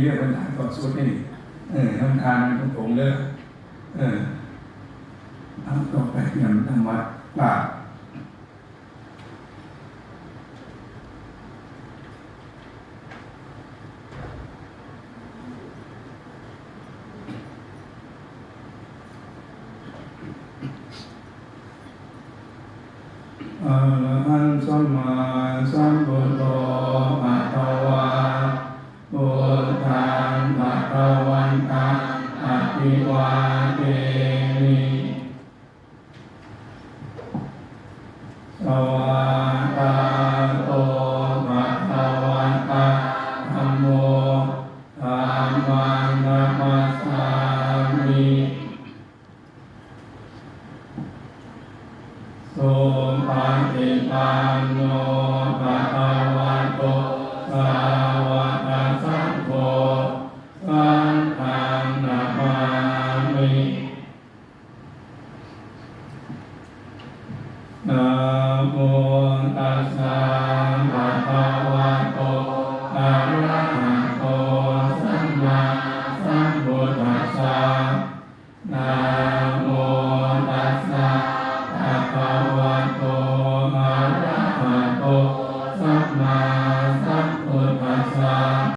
ເລື່ອງບັນດາຕໍ່ຊຸດນີ້ ເອີ ນຳທານນຳຕົງເດີ ເອີ ເອົາຕໍ່ໄປຕຽມທຳວັດກາບ ອະລະຫັງ ສຳມາສຳພຸດໂທ ພະຄະວາ ພຸດທັງ ພະຄະວັນຕັງ ອະພິວາເທມິ ສະວາກາໂຕ ພະຄະວະຕາ ທຳໂມ ທຳມັງ ນະມັດສາມິ ສຸປະຕິປັນໂນ ພະຄະວະໂຕ ສາວະກະສັງໂຄ ສັງຄັງ ນະມາມິ ນະໂມຕັດສະ ພະຄະວະໂຕ ອະລະຫະໂຕ ສຳມາສຳພຸດທັດສະ ນະໂມຕັດສະ ພະຄະ